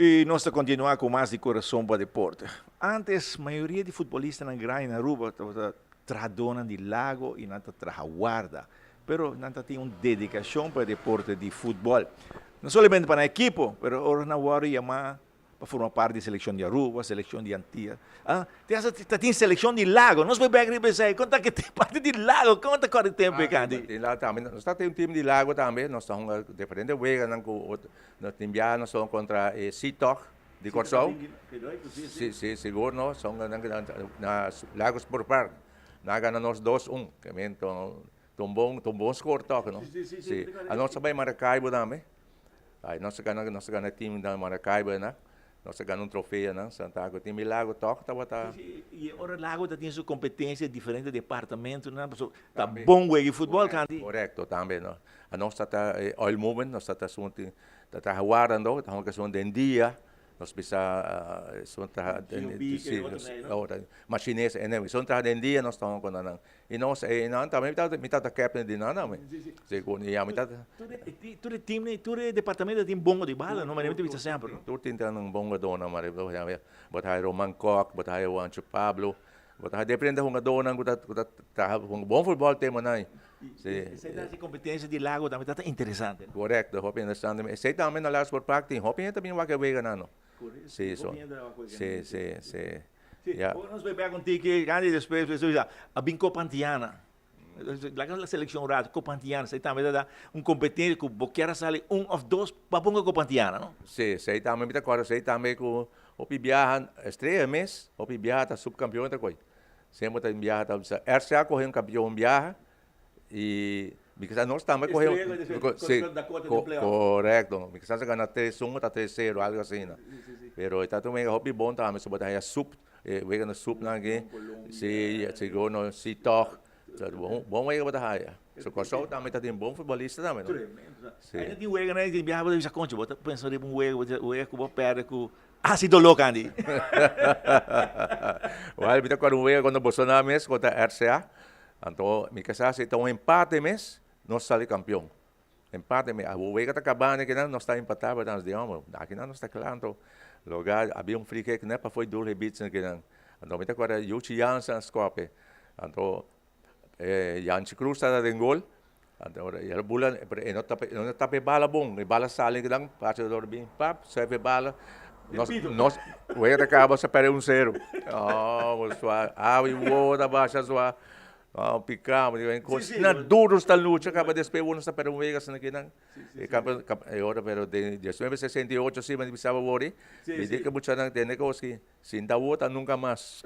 Y nos ta continua cu mas di Corazon pa Deporte. Antes, mayoria di futbolistanan grandi na Aruba tabata trahadornan di Lago y nan ta traha warda. Pero nan ta tin un dedicacion pa e deporte di futbol. No solamente pa nan ekipo, pero ora nan wordo yama pa forma parti di seleccion di Aruba, seleccion di Antia. Ah, te hasta ta tin seleccion di Lago. Nos bay bek riba esey. Con ta ke tin parti di Lago? Con ta corre tempo e canti? Tin Lago tambe. Nos ta tin un team di Lago tambe. Nos ta hunga diferente weganan cu otro. Nos tin biaha nos ta hunga contra e Seatoch di Corsou. Si, si, sigur no. Nos ta hunga na Lago Sport Park. Nan a gana nos 2-1. Ke men ta un bon, ta un bon score toch no. Si. Anos ta bay Maracaibo tambe. Ay nos a gana nos a gana team na Maracaibo ena nos a gana un trofeo nan Santa Cruz tin mi Lago tok tabata. Si si y ora Lago ta tin su competencia diferente departamentonan pasobra ta bon wega futbol canti. Correcto tambe no anos ta ta oil movement nos ta ta esun ta traha warda ta hunga esun den dia. Nos bisa esun traha den si machinista esun traha den dia nos ta hunga cu nan. Y nos e nan tambe mi tabata mi tabata captain di nan tambe. Segun y ami tabata. Tur e team tur e departamento tin bongo di bala no manera mi ta bisa semper no. Tur tin nan bongadornan mare bo ta haya Roman Kok bo ta haya Juancho Pablo bo ta haya diferente hungadornan ku ta ku ta traha hunga bon futbol tema nan. Si. Esei ta hasi competencia di Lago tambe ta interesante. Correcto hopi interesante esei tambe na Lago Sport Park tin hopi hende ta bin wak e weganan no. Si so si si si. Sí, Ya. ora nos bebe un tiki grandi despues pues bisa a bin Copa Antiana. Laga la seleccion un rato, Copa Antiana, esei tambe ta da un competencia cu bo kier a sali un of dos pa ponga Copa Antiana, no? Sí, esei tambe mi ta acorda, esei tambe cu hopi biaha Estrella mes, hopi biaha ta subcampeon ta coy. Semper ta biaha ta bisa RCA coge un campeon un biaha y mi kisa nos tambe coge Estrella sí, Dakota den playoff. Correcto, mi kisa sa gana 3-1 ta 3-0 algo asina. Pero e ta un wega hopi bon tambe, so bo ta haya sup, e wega na sup nan aki, si, sigur no, si tog, bon, bon wega bo ta haya. So Kòrsou tambe ta tin bon futbolista tambe no. Tremendo. Si. Ainda tin wega nan tin biaha bo ta bisa concho, bo ta pensa riba un wega, bo ta wega ku bo perde ku hasi doló kandi. Wèl, mi ta kòrda un wega kontra Bolsonaro mes, kontra RCA. Anto mi ke sa si ta un empate mes, nos sali kampion. Empate mes, awor wega ta kabando kinan nos ta empatá pero nos di homber, akinan nos ta kla anto loga habia un free kick net pafó e doel gebied kinan. Anto mi ta kòrda Yuchi Jansen a skòp e, anto Janchi Cruz tabata den gol, anto ora el a bula pero e no tapa e no tapa e bala bon, e bala sali kinan, pasador bin pap sèf e bala, nos nos wega ta kaba nos a pèrdè un sero. Oh sua awa i wowo ta basha sua. No, pica, mi digo, Sí, sí. na duro sta lucha, caba despues uno sta perde un wega asina ki nan. E campeon, e ora pero den 1968 si mi bisaba wori, Sí, mi sí. di ke muchanan tende cos ki sin ta wota nunca mas.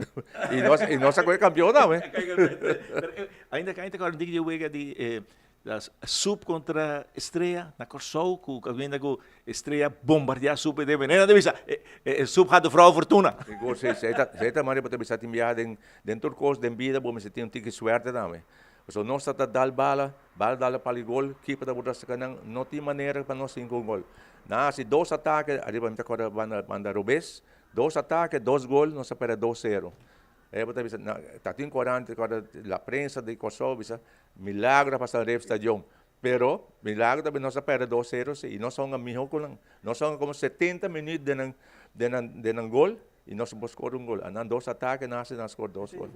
Y nos, y nos a coge campeon tambe. Pero ainda ainda ta acorda di wega di las Sub contra Estrella na Corsou cu caminda cu Estrella bombardea Sub e den nan ta bisa e Sub had de vrouw fortuna. Sigur si, si ta si ta manera bo ta bisa tin biaha den den tur cos den bida bo mester tin un tiki suerte tambe. Pasobra nos ta ta dal bala, bala dal pali gol, keeper ta bota saca nan, no tin manera pa nos tin un gol. Nan haci dos atake, ariba mi ta acorda banda banda robes, dos atake, dos gol, nos a perde dos sero. E bo ta bisa, ta tin corante, corda la prensa di Corsou bisa, milagro a pasa na Reef Stadion. Pero, milagro tambe nos a perde dos sero si, y nos a hunga miho cu nan. Nos a hunga como 70 minuut den nan, den nan, den nan gol, y nos no por score un gol. A nan dos atake, nan haci nan score dos gol.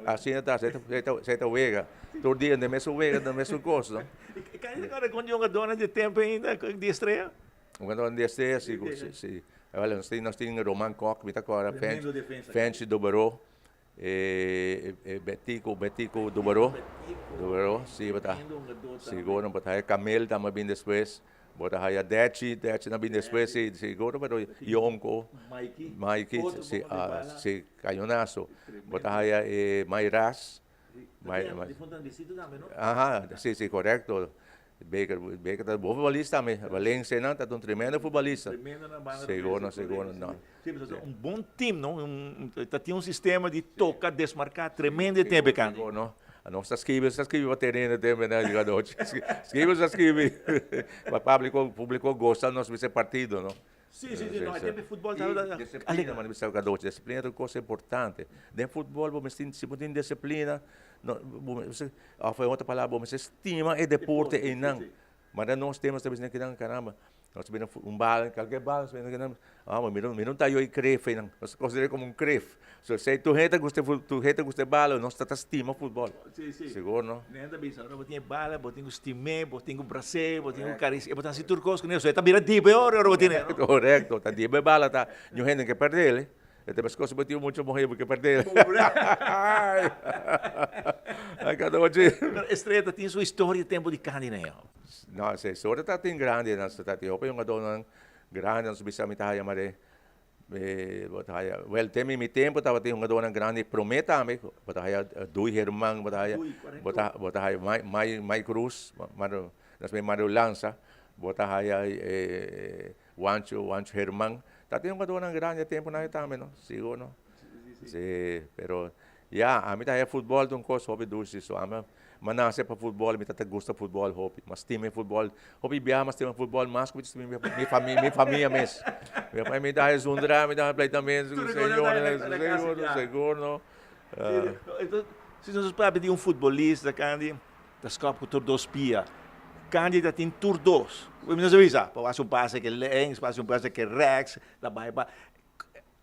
Asina ta, asina ta, asina ta wega. Tur dia den mesun wega, den mesun cos, no. Y kan ta corda con di hungadornan di tempo ainda, di Estrella? Hungadornan di Estrella, si, si, si. Nos tin, nos tin Roman Kok, mi ta corda, Tremendo defensa. Fenchi Dobero. E Betico, Betico Dubaró, Dubaró, si bo ta, siguro bo ta haya Camel tambe a bin despues, bo ta haya Dechi, Dechi a bin despues, si, siguro pero Yonko, Mikey, si, si, cañonazo, bo ta haya e Mayras, May, aha, si, si, corecto. Baker, Baker ta bon futbolista tambe. Valencia nan ta un tremendo futbolista. Tremendo na banda. Seguro, no, seguro, no. Sí, pero ta un bon team, no? Un, ta tin un sistema di toca, desmarca, tremendo e tempo e canti. Seguro, no. Nos ta scribi, nos ta scribi pa tereno tempo na jugador. Scribi, nos ta scribi. Pa publico, publico gosta nos mester partido, no? Sí, sí, sí, no, e tempo e futbol tabata. Y disciplina, mane bisa jugador, disciplina ta un cosa importante. Den futbol bo mester tin, si bo tin disciplina, no, bo mester, of en otro palabra, bo mester stima e deporte einan. Mane nos tempo ta bisa kinan, caramba. Nos ta bira un bala, kalke bala nos bira nan, ah, ma mira, mira un tayo i kref einan. Nos ta konsider'é komo un kref. So esei tur hende ta gusta tur hende ta gusta e bala, nos ta ta stima futbòl. Sí, sí. Sigur no? Nan ta bisa, ora bo tin e bala, bo tin ku stim'é, bo tin ku bras'é, bo tin ku karisi'é, bo ta hasi tur kos kuné. So e ta bira dibe ora ora bo tin'é, no? Korekto, ta dibe e bala ta, niun hende ke pèrd'el. E ta meskos bo tin mucho muher bo ke perdé. Ay kada ochi. Pero Estrella ta tin su historia tempo di Candy na yo. No, e historia ta tin grandi nan ta tin hopi hungadornan grandi nos bisa mi ta haya mare bo ta haya wel den mi tempo tabatin hungadornan grandi prome tambe bo ta haya Dui Herman bo ta haya bo ta bo ta haya Mike Cruz nos Mario Lanza bo ta haya Wancho, Wancho Herman. Ta tin hungadornan grandi e temponan ei tambe no, sigur no. Si, pero ya, ami ta haya futbol ta un kos hopi dushi, so ami a nase pa futbol, mi ta ta gusta futbol hopi, mi a stima e futbol, hopi biaha mi a stima futbol mas ku mi ta stima mi famia, mi famia mes. Mi ta haya zundra, mi ta haya pleitamentu ku señornan, sigur, sigur no. Si nos papia di un futbolista, Candy, Ta skòp ku tur dos pia. Candy ta tin tur dos. Mi no sa bisa, pa hasi un pase ke links, pa hasi un pase ke rèks, ta bai pa.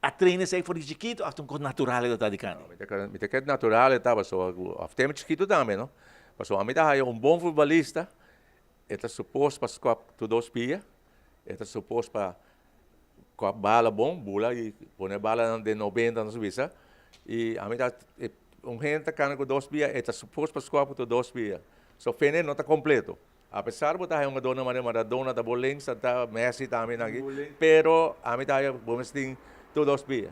A train esei for di chikitu òf ta un kos natural ku ta di Candy? Mi ta kere natural e ta pasobra ku òf tempu chikitu tambe no. Pasobra ami ta haya un bon futbolista, e ta supos pa skòp tur dos pia, e ta supos pa kòp bala bon, bula i pone balanan den nobenta nos bisa, i ami ta un hende ta kana ku dos pia e ta supos pa skòp ku tur dos pia, so fene no ta kompleto, apesar bo ta haya un gadónan manera Maradona ta bo links ta Messi tambe nan aki, pero ami ta haya bo mester tin tur dos pia,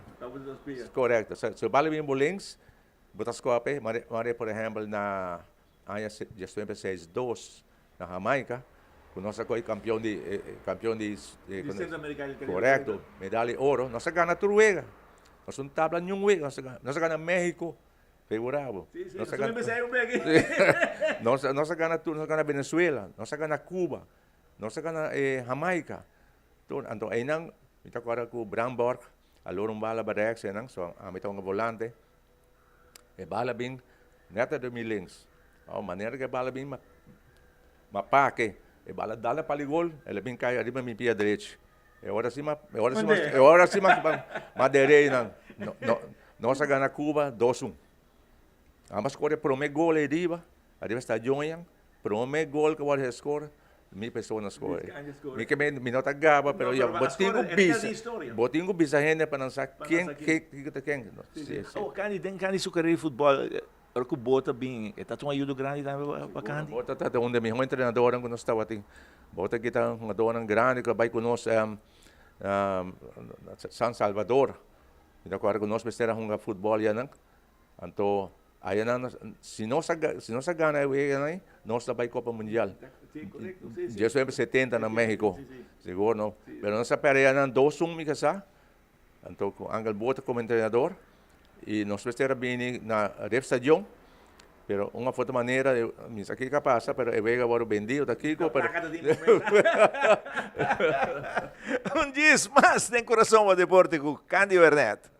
korekto, so bala bin bo links bo ta skòp e, manera por ehèmpel na aña diesnuebe seis dos na Jamaica ku nos a kohe kampion di kampion di korekto medal di oro nos a gana tur wega nos no tabla niun wega nos a gana nos a gana Mexico figura bo nos a gana nos a gana tur nos a gana Venezuela nos a gana Cuba nos a gana Jamaica tur anto einan mi ta acorda ku Bramborg a lora un bala pa rechts einan so ami ta hunga volante. E bala bin net riba mi links. Awor manera ku e bala bin m'a pake, e bala dal na pali gol, el a bin kai ariba mi pia drechi. E ora si m'a e ora si m'a e ora si m'a derei nan. No no nos a gana Cuba dos un. Amo a skor e prome gol ei riba, ariba stadion einan, prome gol ku a wòrdu skor, Mi persona scoge. Mi ke mi no ta gaba pero ya bo tin ku bisa bo tin ku bisa hende pa nan sa ken ke ta ken. Si si. Oh Candy den Candy su carera di futbol ora ku bo ta bin e ta un ayudo grandi tambe pa Candy? Bo ta ta un di e mihor entrenadornan ku nos tabatin. Bo ta kita hungadornan grandi ku a bai ku nos San Salvador. Mi ta acorda ku nos mester a hunga futbol yanan. Anto Ayanan si nos a si nos a gana e weganan ei, nos ta bai Copa Mundial. Dje suempre setenta na Mexico, sigur no. Pero nos a perde ayanan dos un mi kasa, anto ku Angel Botha komo entrenador i nos mester a bini na Ref Stadion, pero un of otro manera mi sa kiko a pasa pero e wega a wòrdu bendí ota kiko pero. Un djis mas den Kurason pa Deporte ku Candy Wernet.